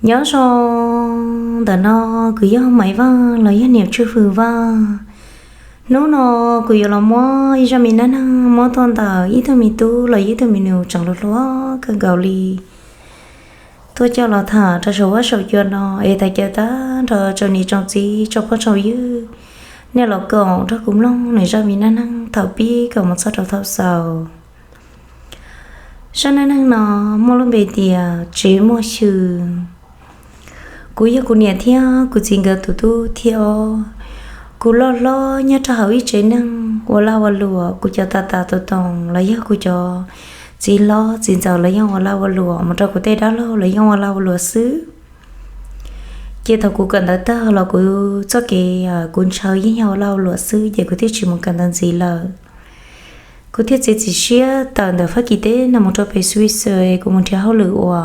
Nyob zoo, ntawm no kuv yog Maiv Vaj los yog niam Tswj Hwm Vaj. Hnub no kuv yuav los muab ib zaj me dab neeg muab tuaj ntawm ib tug me tub los yog ib tug me nus tseem hluas hluas kawg nkaus li tuaj coj los tham rau saum huab saum cua no es tham caw tag nrho tsoom niam tsoom txiv tsoom phooj tsoom ywg, nej los koom nrog kuv mloog nws zaj me dab neeg thaum pib kom mus txog rau thaum xaus. Zaj dab neeg no muaj lub npe tias tsev muaj xyw. Kuv yog kuv niam thiab kuv txiv nkawd tus tub thib ob. Kuv loj hlob nyob rau hauv ib tsev neeg ua laj ua luam, kuv cov tas tas tus toos los yog kuv cov txiv hlob txiv ntxawm los yeej ua laj ua luam, mus rau kuv tej dab laug los yeej ua laj ua luam xwb. Ces thaum kuv kawm ntawv tag los kuv txoj kev kuv ntshaw yeej yog ua laj ua luam xwb, ces kuv thiaj tsis mus kawm ntawv ntxiv lawm. Kuv thiaj txiav txim siab tawm ntawm Fab Kis teb no mus rau pem Swiss, kuv mus nrhiav hauj lwm ua.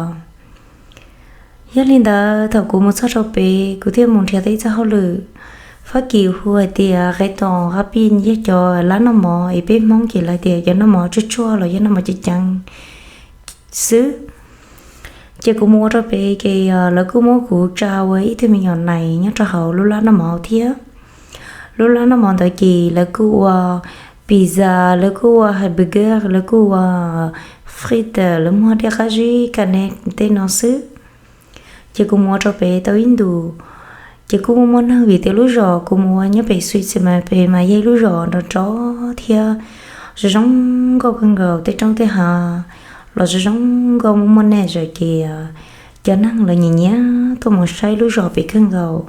Yog li ntawd thaum kuv mus txog rau pem, kuv thiaj mus nrhiav tau ib txoj hauj lwm Fab Kis hu hais tias qe toos qab pij, yog cov lab noj mov es peb Hmoob ces lawv tias cov noj mov tsuag tsuag los yog noj mov ceev ceev xwb. Ces kuv mus ua rau pem ces lawv kuj muab kuv tsa ua ib tug me nyuam nais nyob rau hauv lub lab noj mov thiab. Lub lab noj mov ntawd ces lawv kuj ua pizza, lawv kuj ua hamburger, lawv kuj ua frites, lawv muag dej qab zib, ka ne tej no xwb. Ces kuv mus ua rau pem tau ib ntus, ces kuj muaj muaj neeg vim tias lub zos kuv mus ua nyob pem Swiss mas pem mas yog ib lub zos nrov nrov thiab zoo zoo nkauj kawg nkaus, tej roob tej hav los zoo zoo nkauj, muaj muaj nej zam ces cov neeg los nyiam nyiam tuaj mus saib lub zos pem kawg nkaus.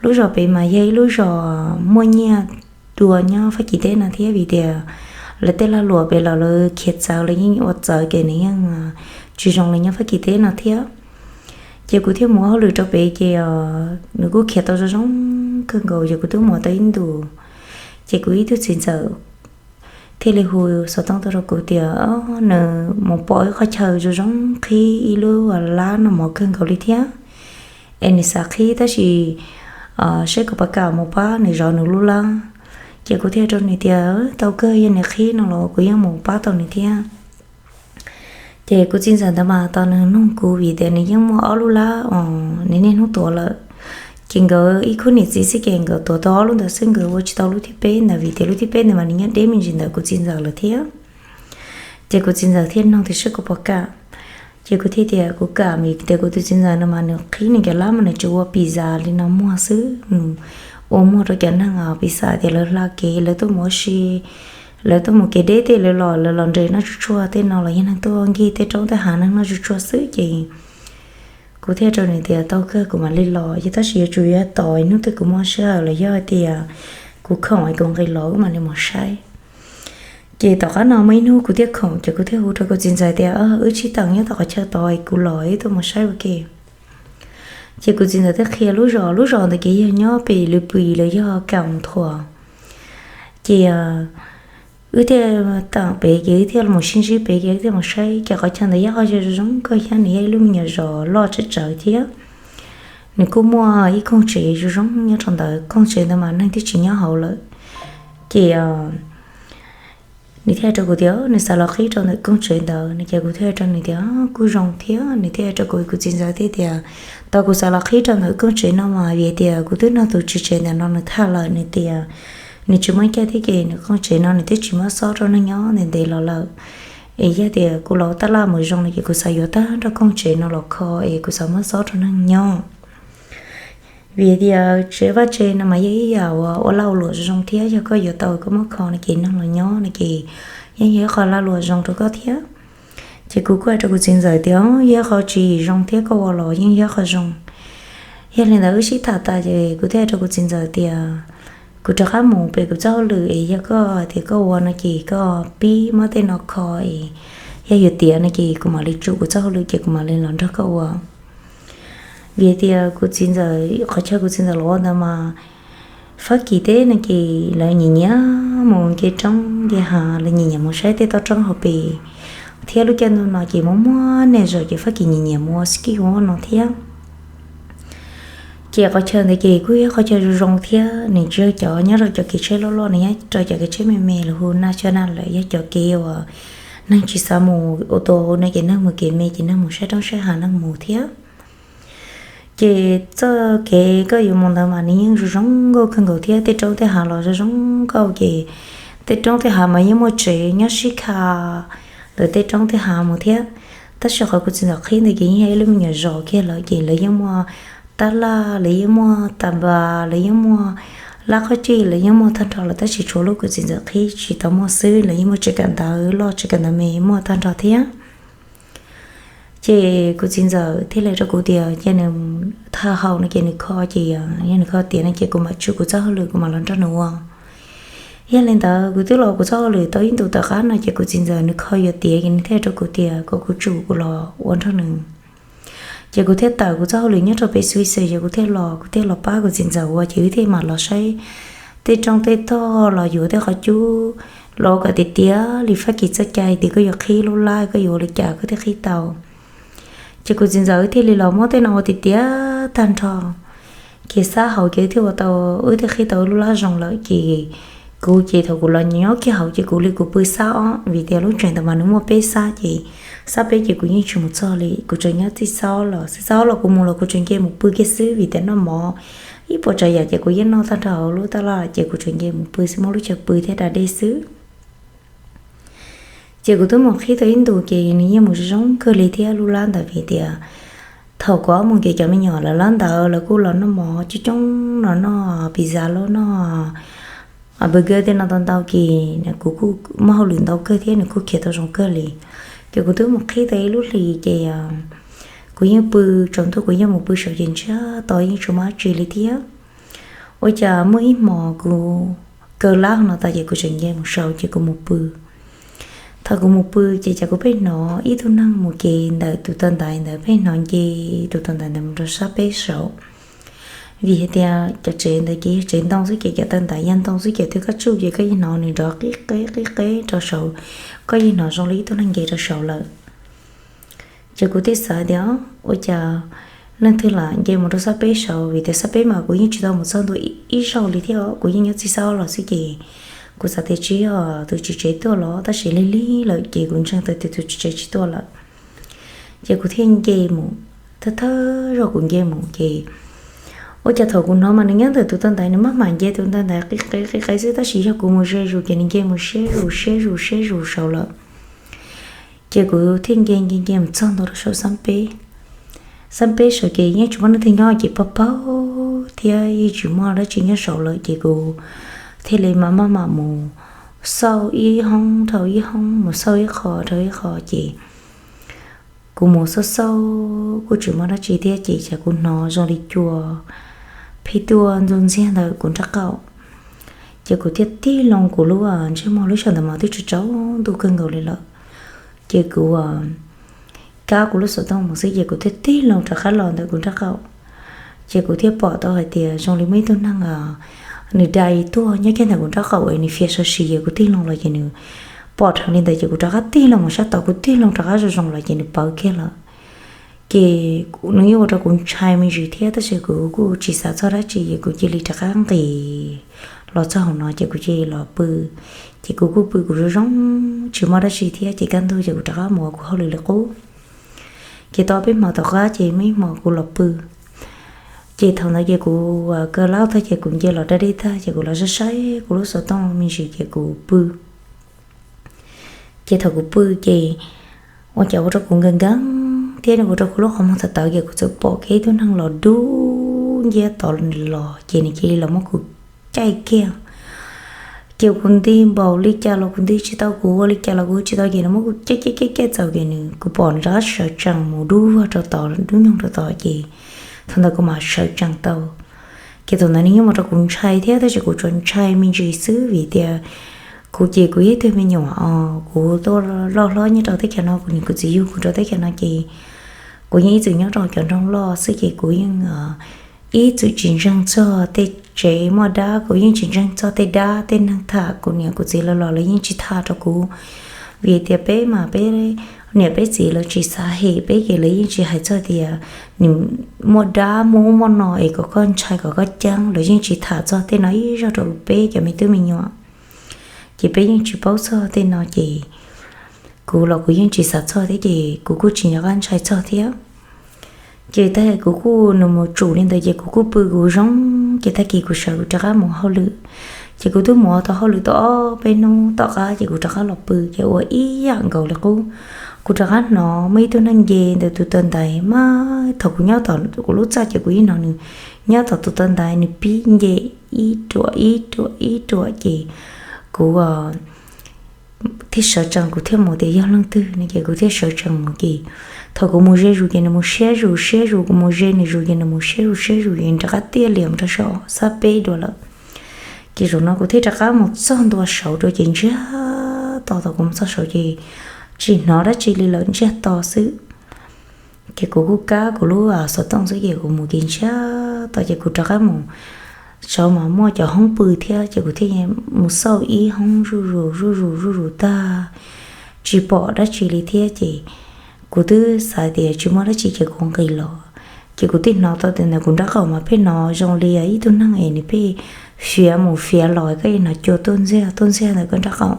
Lub zos pem mas yog ib lub zos muaj nyiaj dua nyob Fab Kis teb no thiab vim tias lawv tej lag luam pem los lawv khiav txawv, lawv yeej ua txawv ces nws yeej tsis zoo li nyob Fab Kis teb no thiab. Ces kuv thiaj mus ua hauj lwm rau pem ces nws kuj khiav tau zoo zoo kawg nkaus, ces kuv twb mus tau ib ntus. Ces kuv ib tug txiv ntxawm thiaj li hu xov tooj tuaj rau kuv tias nws mus pom ib qhov chaw zoo zoo qhib ib lub lab noj mov kawg nkaus li thiab, es nws xav qhib tab sis saib kuv puas kam mus pab nws zov nws lub lab. Ces kuv thiaj rau nws tias tau kawg, yog nws qhib no los kuv yeej mus pab tau nws thiab. Ces kuv txiv ntxawm ntawd mas tos nws nug kuv vim tias nws yeej muaj ob lub lab os, nws niaj hnub tuav lawm. Ces nkawd ib khub niam txiv xwb ces nkawd tuav tau ob lub ntawd xwb, nkawd ua tsis tau lub thib peb ntawd vim tias lub thib peb ntawd mas nws nyob deb me ntsis ntawm kuv txiv ntxawm lawm thiab. Ces kuv txiv ntxawm thiaj nug tias saib kuv puas kam. Ces kuv thiaj tias kuv kam, vim tias kuv tus txiv ntxawm no mas nws qhib nws cov lab mas nws tsuas ua pizza li no muag xwb, nws ua muag rau cov neeg pizza tias lawv hla kev, lawv tuaj mus ua si, lawv tuaj mus kev deb tej, lawv los lawv los nres noj tsuag tsuag tej no los yog neeg tuaj nkig tej roob tej hav neeg noj tsuag tsuag xwb ces kuv thiaj rau nws tias tau kawg, kuv mam li los, yog tab sis yuav tsum yuav tos hnub twg kuv muaj sij hawm los yog hais tias kuv khoom es kuv nqis los wb mam li mus saib. Ces tom qab no muaj ib hnub kuv thiaj khoom ces kuv thiaj hu rau kuv txiv ntxawm tias wb sib teem nyob tom qhov chaw tod es kuv los wb tuaj mus saib ua ke. Ces kuv txiv ntxawm thiaj qhia lub zos, lub zos ntawd ces yog nyob pem Lwm Pwm los yog Kam Thuam. Ces wb thiaj teem pem ces wb thiaj mus sib ntsib pem ces wb thiaj mus saib ces qhov chaw ntawd yog qhov chaw zoo zoo nkauj thiab nws yog ib lub me nyuam zos loj tsawv tsawv thiab. Nws kuj muaj ib koog tsev zoo zoo nyob rau ntawd, koog tsev ntawd mas neeg twb tsis nyob hauv lawm. Ces nws thiaj hais rau kuv tias nws xav los qhib rau ntawm koog tsev ntawd no ces kuv thiaj hais rau nws tias kuj zoo thiab. Nws thiaj hais rau kuv, kuv txiv ntxawm thiaj tias tau kuv xav los qhib rau ntawm koog tsev no mas vim tias kuv twb nug tus tswv tsev ntawm no nws tham lawm, nws tias nws tsis muaj ib caj thiab ces nws koog tsev no nws twb tsis muab xob rau neeg nyob ntev ntev los lawm. Es yog tias kuv los tab laj mus zoo no ces kuv xav yuav tag nrho koog tsev no los kho es kuv xav muab xob rau neeg nyob. Vim tias tsev vaj tsev no mas yog ib yam uas ua laj ua luam zoo zoo thiab, yog koj yuav tau koj muab kho no ces neeg los nyob no ces yeej yog ib qho laj luam zoo rau koj thiab. Ces kuv kuj hais rau kuv txiv ntxawm tias yog ib qho tsis zoo thiab, koj ua los yeej yog ib qho zoo. Yog li ntawd wb sib tham tas ces kuv thiaj hais rau kuv txiv ntxawm tias kuv rov qab mus pem kuv txoj hauj lwm es yog koj hais tias koj ua no ces koj pib muab tej no kho es yog yuav tiav no ces kuv mam li tsum kuv txoj hauj lwm ces kuv mam li los nrog koj ua. Vim tias kuv txiv ntxawm, qhov chaw kuv txiv ntxawm los ua ntawd mas Fab Kis teb no ces lawv nyiam nyiam mus nce roob nce hav, lawv nyiam nyiam mus saib tej toj roob hauv pes, thiab lub caij ntuj no ces muaj muaj nej zos ces Fab Kis nyiam nyiam mus ua ski ua no thiab. Ces qhov chaw ntawd ces kuj yog qhov chaw zoo zoo thiab, nws tsis yog cov nyob rau cov kev tsheb loj loj, nws nyob rau cov kev tsheb me me los hu na xyov na lawm, yog cov kev uas neeg tsis xav mus ua tus no ces neeg mus kev me ces neeg mus saib roob saib hav neeg mus thiab. Ces txoj kev koj yuav mus ntawd mas nws yeej zoo zoo nkauj kawg nkaus thiab, tej roob tej hav los zoo zoo nkauj. Ces tej roob tej hav mas yeej muaj tsev nyob sib kha ntawm tej roob tej hav mus thiab. Tab sis qhov kuv txiv ntxawm qhib ntawd ces yeej yog ib lub me nyuam zos kiag lawm, ces lawv yeej muaj tab laj, lawv yeej muaj tas npas, lawv yeej muaj lab qhob cij, lawv yeej muaj tag nrho lawm, tab sis tshuav lub kuv txiv ntxawm qhib tsis tau muaj xwb, lawv yeej muaj tsev kawm ntawv loj, tsev kawm ntawv me muaj tag nrho thiab. Ces kuv txiv ntxawm thiaj li rau kuv tias cia nws thawj hau no ces nws kho, ces yog nws kho tiav no ces kuv mam tsum kuv txoj hauj lwm kuv mam los nrog nws ua. Yog li ntawd kuv twb los kuv txoj hauj lwm tau ib ntus tom qab no ces kuv txiv ntxawm nws kho yuav tiav ces nws thiaj rau kuv tias kom kuv tsum kuv los ua nrog nws. Ces kuv thiaj tawm kuv txoj hauj lwm nyob rau pem Swiss, ces kuv thiaj los, kuv thiaj los pab kuv txiv ntxawm ua, ces wb thiaj mam los saib tej roob tej tog los yuav tej qhov cub los ua kom tiav tiav li Fab Kis txoj cai tias koj yuav qhib lub lab koj yuav ua li cas koj thiaj qhib tau. Ces kuv txiv ntxawm wb thiaj li los muab tej no ua tiav tiav tag nrho. Ces xab hauv ces thiaj ua tau, wb thiaj qhib tau lub lab zoo lawm. Ces kuv ces thaum kuv los nyob kiag hauv ces kuv li kuv pw xab ob, vim tias lub tsev ntawd mas nws muaj peb xab, ces xab peb ces kuv yeej tsis mus txog li, kuv tseem nyob txij xab ob los xwb. Xab ob los kuv mus los kuv tseem nce mus pw kiag xwb, vim tias noj mov ib puas tsav yam ces kuv yeej noj tag nrho hauv lub tab laj, ces kuv tseem nce mus pw xwb, muab lub chaw pw thiab da dej xwb. Ces kuv twb mus qhib tau ib ntus ces nws yeej mus zoo kawg li thiab lub lab ntawd, vim tias thaum kuv ob mus ces cov me nyuam lawv lab ntawd lawv kuj los noj mov coob coob, los noj pizza, los noj burger tej no tau ntau, ces kuv kuj muaj hauj lwm ntau kawg thiab nws kuj khiav tau zoo kawg li. Ces kuv twb mus qhib tau ib lub hlis ces kuv yeej pw, tsaus ntuj kuv yeej mus pw saud ces ntsiag to yeej tsis muaj dab tsi li thiab. Ua cas muaj ib hmos kuv kaw lab no tas ces kuv tseem nce mus saud ces kuv mus pw. Thaum kuv mus pw ces cas kuv pheej hnov ib tug neeg mus ces ntawm tus taw ntaiv ntawd, pheej hnov nce tus taw ntaiv ntawd mus rau sab peb saud. Vim hais tias cov tsev ntawd ces yog tsev ntoo xwb ces cov taw ntaiv yog ntoo xwb ces twb koj tsuj ces koj yeej hnov nws nrov qib qeb qib qeb rau saud, koj yeej hnov zoo li ib tug neeg nce rau saud lawm. Ces kuv thiaj xav tias ua cas leej twg lam nce mus rau sab peb saud, vim tias sab peb mas kuv yeej tsis tau mus txog ntua ib zaug li thiab, kuv yeej nyob txij sab ob los xwb ces kuv xav tias tsis yog tus tswv tsev tuaj los, tab sis lig lig lawm ces kuv ntseeg tau tias tus tswv tsev tsis tuaj lawm. Ces kuv thiaj nce mus, thawj thawj zaug kuv nce mus ces ua cas thaum kuv hnov mas nws nyob ntawm tus taw ntaiv, nws maj mam nce tus taw ntaiv qib qeb qib qeb xwb, tab sis yog kuv mus ze zus ces nws nce mus siab zus siab zus siab zus saud lawm. Ces kuv thiaj nce nce nce mus txog ntua rau saum xab peb. Xab peb saud ces yeej tsis muaj leej twg nyob ces pog paug thiab yeej tsis muaj dab tsi nyob saud lawm ces kuv thiaj li mam maj mam mus xauj ib hoob dhau ib hoob, mus xauj ib qho dhau ib qho ces kuv mus xauj xauj kuj tsis muaj dab tsi thiab ces cas kuv hnov zoo li cua pheej tuaj ntxuj ntxiag ntawm kuv nraub qaum. Ces kuv thiaj tig loo kuv lub ntsej muag, lub sij hawm ntawd mas twb tsaus ntuj kawg nkaus li lawm. Ces kuv kab kuv lub xov tooj mus xwb ces kuv thiaj tig loo rov qab los ntawm kuv nraub qaum. Ces kuv thiaj pom tau hais tias zoo li muaj ib tug neeg nws dai tuaj nyob kiag ntawm kuv nraub qaum es nws fiav sam sim es kuv tig loo los ces nws pom dheev li ntawd ces kuv rov qab tig loo mus sab tod, kuv tig loo rov qab zoo zoo los ces nws pawv kiag lawm. Ces nws yeej ua rau kuv ntshai me ntsis thiab tab sis kuv kuj tsis xav txog dab tsi es kuv cia li rov qab nqis los txog hauv no ces kuv cia li los pw. Ces kuv kuj pw kuv zoo zoo tsis muaj dab tsi thiab ces kaj ntug ces kuv rov qab mus ua kuv hauj lwm li qub. Ces tau peb hmo tom qab ces muaj ib hmo kuv los pw. Ces thaum ntawd ces kuv kaw lab tag ces kuv nce los da dej tag ces kuv los saib saib kuv lub xov tooj me ntsis ces kuv pw. Ces thaum kuv pw ces ua cas ua rau kuv nkees nkees thiab ua rau kuv lub qhov muag tawv tawv ces kuv txawm pom kiag ib tug neeg los dub nciab tod los ces nws cia li los muab kuv caij kiag. Ces kuv nti npaum li cas los kuv nti tsis tau, kuv ua li cas los kuv ua tsis tau ces nws muab kuv caij caij caij caij txaus ces nws, kuv pom nws rov qab sawv tsees mus dub vog rau tod, dub nyoog rau tod ces thaum ntawd kuv mam sawv tsees tau. Ces thaum ntawd nws yeej ua rau kuv ntshai thiab tab sis kuv tsuas ntshai me ntsis xwb vim tias kuv ces kuv yog ib tug me nyuam os, kuv tuaj loj hlob nyob rau teb chaws no, kuv niam kuv txiv yug kuv rau teb chaws no ces kuv yeej ib txwm nyob rau cov nroog loj xwb ces kuv yeej ib txwm tsis ntseeg txog tej tsev muaj dab, kuv yeej tsis ntseeg txog tej dab tej neeg tham, kuv niam kuv txiv lawv los lawv yeej tsis tham rau kuv. Vim tias peb mas peb niam peb txiv lawv tsis xav hem peb ces lawv yeej tsis hais txog tias nws muaj dab muaj ub muaj no es kom koj ntshai kom koj ceeb, lawv yeej tsis tham txog tej no ib zaug rau peb cov me tub me nyuam. Ces peb yeej tsis paub txog tej no ces kuv los kuv yeej tsis xav txog thiab ces kuv kuj tsis nco qab ntshai txog thiab. Ces tag kuv kuj nws mus tsum li ntawd ces kuv kuj pw kuv zoo. Ces tag kis kuv sawv kuv rov qab mus hauj lwm. Ces kuv twb mus ua tau hauj lwm tau ob peb hnub tom qab ces kuv rov qab los pw ces ua ib yam nkaus li qub. Kuv rov qab hnov muaj ib tug neeg nce ntawm tus taw ntaiv mas thaum kuv nyob tom kuv lub txaj ces kuv yeej hnov nws nyob tom tus taw ntaiv nws pib nce ib ruam ib ruam ib ruam ces kuv thiaj sawv tsees, kuv thiaj mus tias yog leej twg no ces kuv thiaj sawv tsees mus ces thaum kuv mus ze zus ces nws mus siab zus siab zus, kuv mus ze nws zus ces nws mus siab zus siab zus ces rov qab tiaj lias mus rau saum sab peb dua lawm. Ces zaum no kuv thiaj rov qab mus txog ntua saud rau ces ntsiag to, thaum kuv mus txog saud ces tsis hnov dab tsi li lawm, ntsiag to xwb. Ces kuv kuj kab kuv lub xov tooj xwb ces kuv mus kev ntsiag to ces kuv rov qab mus. Saud mas muaj cov hoob pw thiab ces kuv thiaj mus xauj ib hoob zuj zus zuj zus zuj zus tag, tsis pom dab tsi li thiab ces kuv twb xav tias tsis muaj dab tsi ces kuv nqis los. Ces kuv thiaj hnov tau tias ntawm kuv nraub qaum mas pheej hnov zoo li ib tug neeg es nws pheej fiav mus fiav los, koj hnov cua tuaj ntxiag tuaj ntxiag ntawm koj nraub qaum.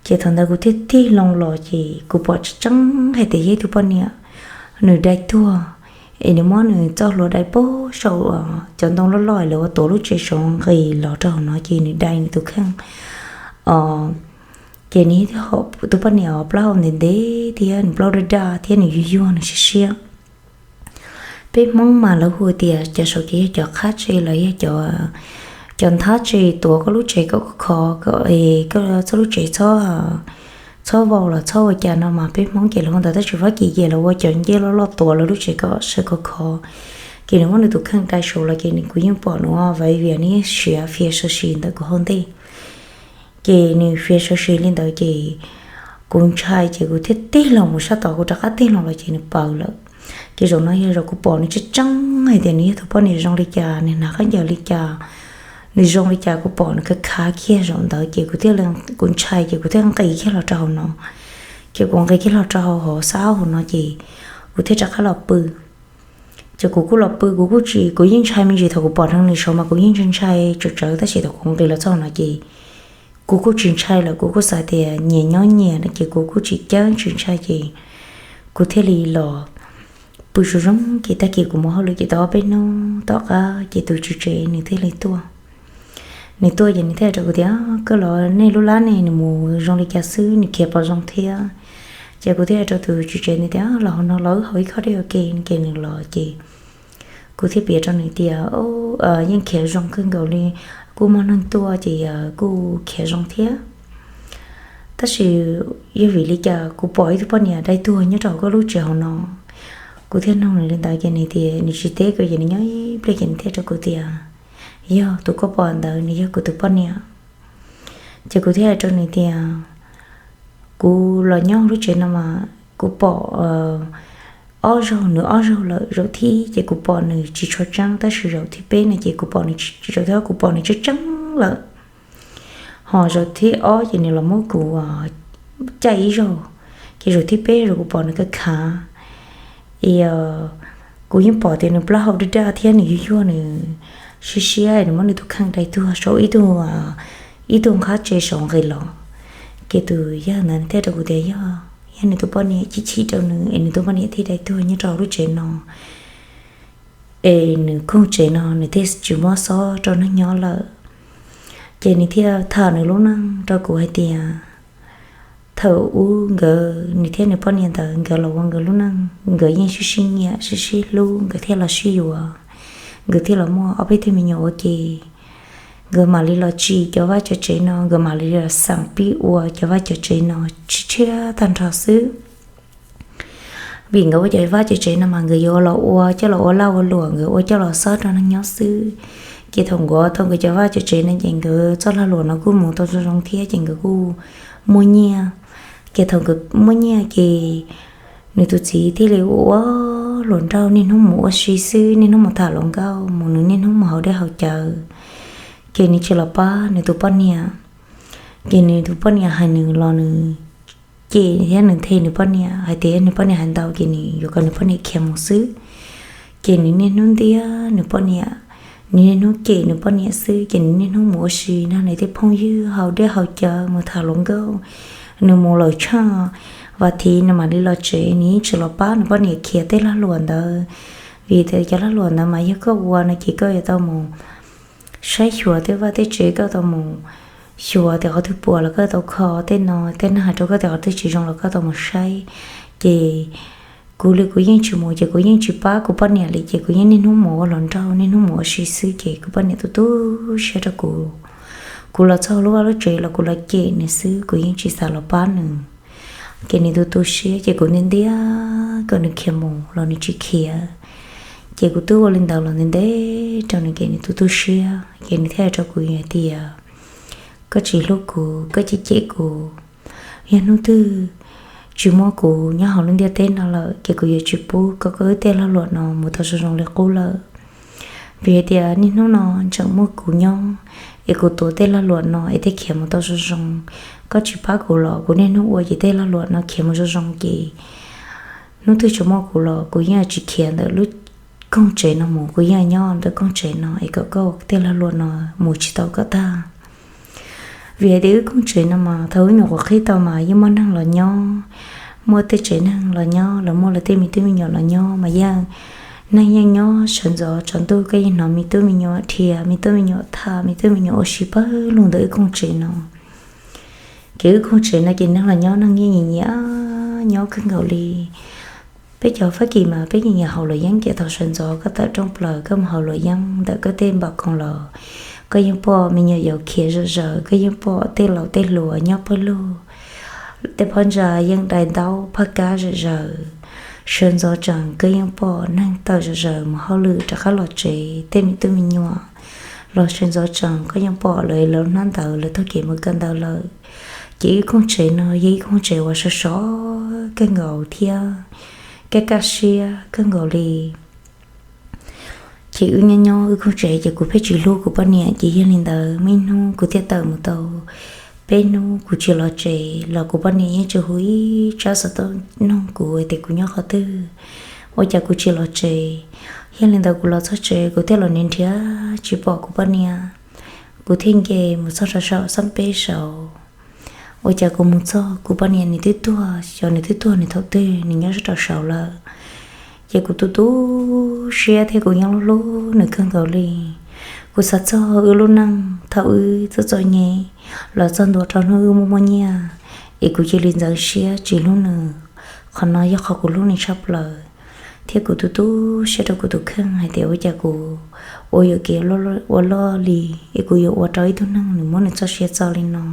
Ces thaum ntawd kuv thiaj tig loo los ces kuv pom tseeb tseeb hais tias yog ib tug poj niam, nws dai tuag, es nws muab nws txoj hlua dai pem saum cov ntoo loj loj lawv ua tuav lub tsev saud nqis los rau hauv no ces nws dai nws tus kheej. Ces nws yog tus poj niam plaub hau ntev ntev thiab nws plaub daj daj thiab nws yuag yuag nws siab siab. Peb Hmoob mas lawv hu tias cov saud ces yog cov qhab tsev los yog cov nthab tsev tuav koj lub tsev kom khov, koj txoj lub tsev txhob vau los txhob ua cas no mas peb Hmoob ces lawv hu ntawd, tab sis Fab Kis ces lawv ua cov ncej loj loj tuav lawv lub tsev kom sawv khov khov. Ces nws muab nws tus kheej dai saud los ces kuv yeej pom nws ua vaiv vias nws siav fiav saw si ntawm kuv hauv ntej. Ces nws fiav saw si li ntawd ces kuv ntshai ces kuv thiaj tig los mus sab tod, kuv rov qab tig los los ces nws paws lawm. Ces zaum no yog zaum kuv pom nws tseeb tseeb hais tias nws yog tus poj niam zoo li cas, nws hnav khaub ncaws li cas, nws zoo li cas, kuv pom nws khav khav kiag zaum ntawd ces kuv thiaj, kuv ntshai ces kuv thiaj nqis kiag los rau hauv no. Ces kuv nqis kiag los rau hauv sab hauv no ces kuv thiaj rov qab los pw. Ces kuv kuj los pw, kuv kuj tsis, kuv yeej ntshai me ntsis, thaum kuv pom nws saud mas kuv yeej ntshai ntshai tsawv tsawv, tab sis thaum kuv nqis los txog no ces kuv kuj tsis ntshai lawm, kuv kuj xav tias nyias nyob nyias no ces kuv kuj tsis cab tsis ntshai ces kuv thiaj li los pw zoo zoo. Ces tag kis kuv mus hauj lwm ces tau ob peb hnub tom qab ces tus tswv tsev nws thiaj li tuaj. Nws tuaj ces nws thiaj rau kuv tias, koj los nej lub lab ne nws mus zoo li cas xwb, nws khiav puas zoo thiab? Ces kuv thiaj rau tus tswv tsev nws tias, los hauv no los wb haus ib khob dej ua ke. Ces nws los ces kuv thiaj piav rau nws tias, yeej khiav zoo kawg nkaus li, kuj muaj neeg tuaj ces kuj khiav zoo thiab. Tab sis yog vim li cas kuv pom ib tug poj niam dai tuag nyob rau koj lub tsev hauv no? Kuv thiaj nug nws li ntawd ces nws tias nws tsis teb kuv ces nws nyob ib pliag ces nws thiaj rau kuv tias, yog tus koj pom ntawd nws yog kuv tus poj niam. Ces kuv thiaj hais rau nws tias, kuv los nyob lub tsev no mas kuv pom ob zaug, nws ob zaug lawm. Zaum thib ib ces kuv pom nws tsis tshua tseeb, tab sis zaum thib peb no ces kuv pom nws, zaum thib ob kuv pom nws tseeb tseeb lawm. Ho zaum thib ob ces nws los muab kuv caij ib zaug, ces zaum thib peb zaum kuv pom nws khav khav. Kuv yeej pom tias nws plaub hau daj daj thiab nws yuag yuag nws siab siab, nws muab nws tus kheej dai tuag saum ib tug, ib tug nqhab tsev saud nqis los. Ces tus yawg ntawd thiaj rau kuv tias yog, yog nws tus poj niam chim chim rau nws es nws tus poj niam thiaj dai tuag nyob rau lub tsev no, es nws koog tsev no nws thiaj tsis muab xob rau neeg nyob lawm. Ces nws thiaj tham nws lub neej rau kuv hais tias, thaum ub nkawd, nws thiab nws poj niam ntawd nkawd los ua nkawd lub neej, nkawd yeej sib sib nyiam sib sib hlub, nkawd thiaj los sib yuav, nkawd thiaj los muaj ob peb tug me nyuam ua ke. Nkawd mam li los tsim cov vaj cov tsev no, nkawd mam li los xeem pib ua cov vaj cov tsev no tshiab tshiab tag nrho xwb. Vim nkawd ua cov vaj cov tsev no mas nkawd yuav los ua coj los ua laj ua luam, nkawd ua coj los xob rau neeg nyob xwb. Ces thaum nkawd tau nkawd cov vaj cov tsev no ces nkawd txoj lag luam no kuj mus tau zoo zoo thiab ces nkawd kuj muaj nyiaj. Ces thaum nkawd muaj nyiaj ces nws tus txiv thiaj li ua hluas nraug niaj hnub mus ua si xwb, niaj hnub mus tham hluas nkauj, mus nws niaj hnub mus haus dej haus cawv. Ces nws tsis los pab nws tus poj niam. Ces nws tus poj niam hais nws los nws cem thiab nws nthe nws poj niam hais tias nws poj niam hais ntau ces nws yuav kom nws poj niam khiav mus xwb. Ces nws niaj hnub ntiab nws poj niam, nws niaj hnub cem nws poj niam xwb, ces nws niaj hnub mus ua si nrog nws tej phooj ywg haus dej haus cawv mus tham hluas nkauj. Nws mus lawm tshaj Vas thiv nws mam li los tsev, nws yeej tsis los pab nws poj niam khiav tej lag luam ntawd. Vim tias cov lag luam ntawd mas yog koj ua no ces koj yuav tau mus saib xyuas tej vaj tej tsev, koj tau mus xyuas tias qhov twg puas los koj tau kho tej no, tej neeg hais rau koj tias qhov twg tsis zoo los koj tau mus saib. Ces kuv li kuv yeej tsis mus, ces kuv yeej tsis pab kuv poj niam li, ces kuv yeej niaj hnub mus ua hluas nraug, niaj hnub mus ua si xwb, ces kuv poj niam tu tu siab rau kuv. Kuv los txog lub vaj lub tsev los kuv los cem nws xwb, kuv yeej tsis xav los pab nws. Ces nws tu tu siab, ces kuv ntiab ntiab kom nws khiav mus los nws tsis khiav. Ces kuv twb ua li ntawd los ntev ntev rau nws, ces nws tu tu siab, ces nws thiaj hais rau kuv hais tias, koj tsis hlub kuv, koj cem cem kuv. Yog hnub twg tsis muaj kuv nyob hauv lub ntiaj teb no lawm, ces kuv yuav tsis pub koj koj wb tej lag luam no mus tau zoo zoo li qub lawm. Vim hais tias niaj hnub no tseem muaj kuv nyob, es kuv tuav tej lag luam no es thiaj khiav mus tau zoo zoo. Koj tsis pab kuv los kuv niaj hnub ua ces tej lag luam no khiav mus zoo zoo, ces hnub twg tsis muaj kuv los kuv yeej tsis khiav ntawm lub koog tsev no mus, kuv yeej nyob ntawm koog tsev no es kom koj tej lag luam no mus tsis tau koj tag. Vim hais tias wb koog tsev no mas thaum wb nyuam qhuav qhib tau mas yeej muaj neeg los nyob, muaj tej tsev neeg los nyob, lawv muaj lawv tej me tub me nyuam los nyob mas yeej, neeg yeej nyob sawv ntxov tsaus ntuj, koj yeej hnov me tub me nyuam rhiab, me tub me nyuam tham, me tub me nyuam ua si pawg lug ntawm wb koog tsev no. Ces wb koog tsev no ces neeg los nyob neeg yeej nyiam nyiam nyob kawg nkaus li. Peb cov Fab Kis mas peb nyiam nyiam haus luam yeeb, ces thaum sawv ntxov koj tawm rooj plaws koj mus haus luam yeeb ntawm koj tej npam koos los koj yeej pom me nyuam yaus khiav zom zaws, koj yeej pom tej laus tej hluas nyob pawg lug, tej phab ntsa yeej dai ntaub phaj kab zom zaws. Sawv ntxov tsees koj yeej pom neeg tawm zom zaws mus hauj lwm rov qab los tsev, tej me tub me nyuam los sawv ntxov tsees koj yeej pom lawv lawv hnab ntawv lawv taug kev mus kawm ntawv lawm. Ces ib koog tsev no yog ib koog tsev uas sov sov kawg nkaus thiab kaj kaj siab kawg nkaus li. Ces wb nyob nyob wb koog tsev ces kuv pheej tsis hlub kuv poj niam, ces yog li ntawd muaj ib hnub kuv thiaj tawm mus tau peb hnub kuv tsis los tsev los kuv poj niam yeej tsis hu ib tsab xov tooj noog kuv tias kuv nyob qhov twg, ua cas kuv tsis los tsev. Yog li ntawd kuv los txog tsev kuv thiaj los nrhiav nrhiav tsis pom kuv poj niam. Kuv thiaj nce mus txog rau saum xab peb saud, ua cas kuv mus txog kuv poj niam nws twb tuag, xyov nws twb tuag nws thaum twg, nws nyob rau saud lawm. Ces kuv tu tu siab thiab kuv yeej hlub hlub nws kawg nkaus li. Kuv xav txog wb lub neej thaum wb txom txom nyem los txog ntua rau hnub wb muaj muaj nyiaj, es kuv cia li ntxeev siab tsis hlub nws. Qhov no yog qhov kuv hlub nws tshaj plaws, thiab kuv tu tu siab rau kuv tus kheej hais tias ua cas kuv ua yuam kev ua loj li es kuv yuav ua rau ib tug neeg nws muab nws txoj sia txo li no.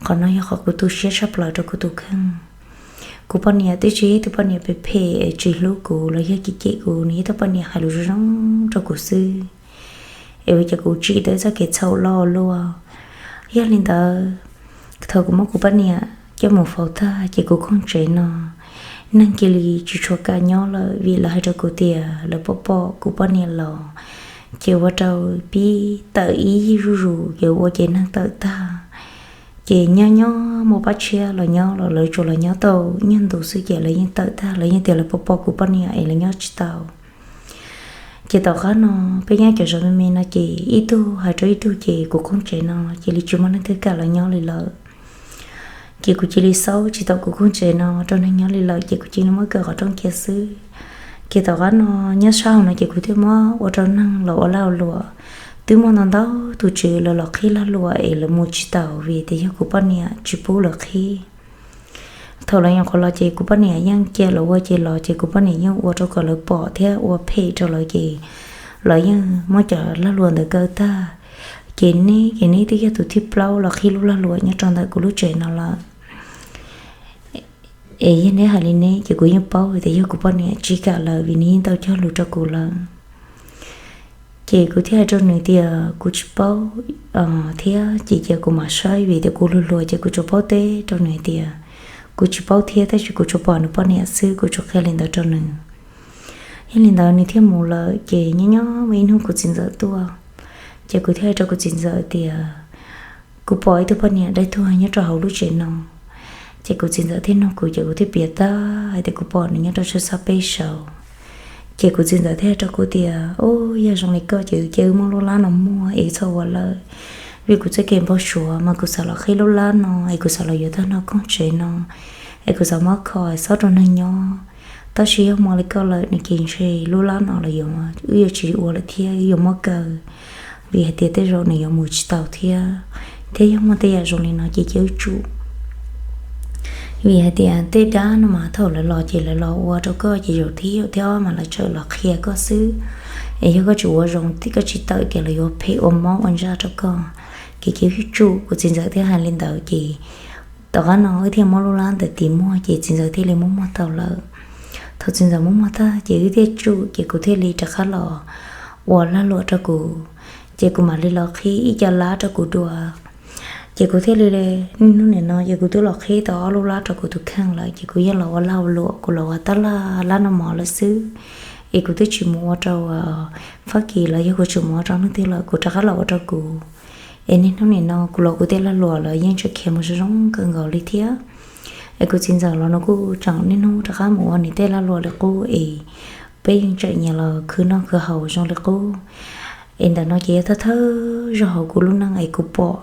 Qhov no yog qhov kuv tu siab tshaj plaws rau kuv tus kheej. Kuv poj niam twb tsis yog ib tug poj niam phem phem es tsis hlub kuv los yog cem cem kuv, nws yog ib tug poj niam hais lus zoo zoo rau kuv xwb. Es ua cas kuv tsim tau txoj kev txhaum loj ua luaj. Yog li ntawd, thaum kuv muab kuv poj niam coj mus faus tag ces kuv koog tsev no neeg cia li tsis tshua kam nyob lawm, vim lawv hais rau kuv tias lawv pom pom kuv poj niam los ces ua rau pib tawm ib yig zuj zus, ces ua ces neeg tawm tag. Ces nyob nyob muaj pab tshiab los nyob los lawv tsuas los nyob tau ib nyuag ntu xwb ces lawv yeej tawm tag, lawv yeej tias lawv pom pom kuv poj niam es lawv nyob tsis tau. Ces tom qab no peb nyob cov zos me me no ces ib tug hais rau ib tug ces kuv koog tsev no cia li tsis muaj neeg twg kam los nyob li lawm. Ces kuv cia li xaub tsis tau kuv koog tsev no rau neeg nyob li lawm ces kuv cia li muab kaw qhov rooj cia xwb. Ces tom qab no nyob sab hauv no ces kuv thiaj muab ua rau neeg los ua lag ua luam. Twb muaj ntau ntau tus tswv lawv los qhib lag luam es lawv mus tsis taus vim tias yog kuv poj niam tsis pub lawv qhib. Thaum lawv nyuam qhuav los ces kuv poj niam yeej cia lawv ua ces los ces kuv poj niam yeej ua rau kom lawv pom thiab ua phem rau lawv ces lawv yeej muab cov lag luam ntawd kaw tag. Ces neb ces neb twb yog tus thib plaub los qhib lub lag luam nyob rau ntawm kuv lub tsev no lawm. Es yog neb hais li neb ces kuv yeej paub tias yog kuv poj niam tsis kam lawm vim nws yeej tau cog lus rau kuv lawm. Ces kuv thiaj hais rau nws tias kuv tsis paub thiab ces cia kuv mam saib vim tias kuv hluas hluas ces kuv tsuas paub teb rau nws tias kuv tsis paub thiab tab sis kuv tsuas pom nws poj niam xwb, kuv tsuas qhia li ntawd rau nws. Yog li ntawd nws thiaj mus lawm ces nyob nyob muaj ib hnub kuv txiv ntxawm tuaj, ces kuv thiaj hais rau kuv txiv ntxawm tias kuv pom ib tug poj niam dai tuag nyob rau hauv lub tsev no. Ces kuv txiv ntxawm thiaj nug kuv ces kuv thiaj piav tag hais tias kuv pom nws nyob rau sab xab peb saud. Ces kuv txiv ntxawm thiaj hais rau kuv tias, Ub, yog zoo li koj ces cia wb muab lub lab no muag es txhob ua lawm, vim kuv txoj kev npau suav mas kuv xav los qhib lub lab no es kuv xav los yuav tag nrho koog tsev no, es kuv xav muab kho xob rau neeg nyob. Tab sis yog hmo li koj lawm no ces ntshe lub lab no los yuav, wb yuav tsis ua lawm thiab, wb yuav muab kaw, vim hais tias tej zaum nws yuav mus tsis tau thiab. Thiab yog muaj tej yam zoo li no ces cia wb tsum, vim hais tias tej dab no mas thaum lawv los ces lawv los ua rau koj ces zaum thib zaum thib ob mas lawv txawm los qhia koj xwb. Es yog koj tsis ua zoo, koj tsis tawm ces lawv yuav phem ua mob ua ntsaj rau koj. Ces cia wb tsum. Kuv txiv ntxawm thiaj hais li ntawd ces tom qab no wb thiaj muab lub lab ntawd tis muag ces txiv ntxawm thiaj li muab muag tau lawm. Thaum txiv ntxawm muab muag tag ces wb thiaj tsum, ces kuv thiaj li rov qab los ua lag luam rau kuv, ces kuv mam li los qhib ib co lab rau kuv dua. Ces kuv thiaj li, niaj hnub nim no ces kuv twb los qhib tau ob lub lab rau kuv tus kheej lawm, ces kuv yeej los ua lag ua luam, kuv los ua tab laj lab no mov lawm xwb. Es kuv twb tsis mus ua rau Fab Kis los yog kuv tsis mus ua rau leej twg lawm, kuv rov qab los ua rau kuv. Es niaj hnub nim no kuv los kuv tej lag luam lawv yeej tseem khiav mus zoo zoo kawg nkaus li thiab. Es kuv txiv ntxawm los nws kuj tseem niaj hnub rov qab mus ua nws tej lag luam li qub es peb yeej tseem nyias los khwv noj khwv haus zoo li qub. Es ntawm no ces yog thawj thawj zaug hauv kuv lub neej es kuv pom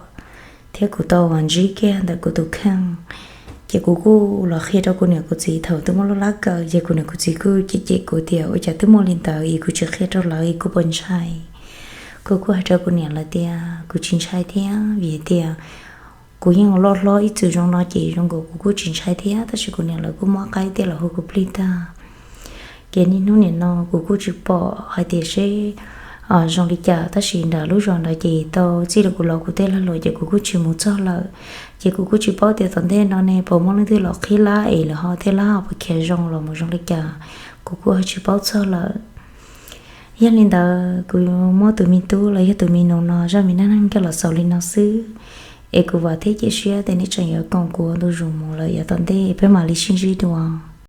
thiab kuv tau ntsib kiag ntawm kuv tus kheej. Ces kuv kuj los qhia rau kuv niam kuv txiv thaum twb muaj lub lab kaw, ces kuv niam kuv txiv kuj cem cem kuv tias ua cas twb muaj li ntawd es kuv tsis qhia rau lawv es kuv puas ntshai. Kuv kuj hais rau kuv niam lawv tias kuv tsis ntshai thiab, vim tias kuv yeej loj hlob ib txwm zoo no ces zoo nkaus kuv kuj tsis ntshai thiab, tab sis kuv niam lawv kuj mob qaib tej los hu kuv plig tag. Ces niaj hnub nim no kuv kuj tsis pom hais tias seb zoo li cas, tab sis nram lub zos ntawd ces tau txij li kuv los kuv tej lag luam ces kuv kuj tsis mus txog lawm. Ces kuv kuj tsis paub tias tom ntej no ne puas muaj leej twg los qhib lab es lawv ho tej lab ho puas khiav zoo los mus zoo li cas, kuv kuj ho tsis paub txog lawm. Yog li ntawd kuv muab tus me tub los yog tus me nus no zaj me neej neeg coj los xaus li no xwb. Es kuv vam thiab cia siab tias nej tseem yuav koom kuv ua ntu zus mus lawm yav tom ntej, peb mam li sib ntsib dua.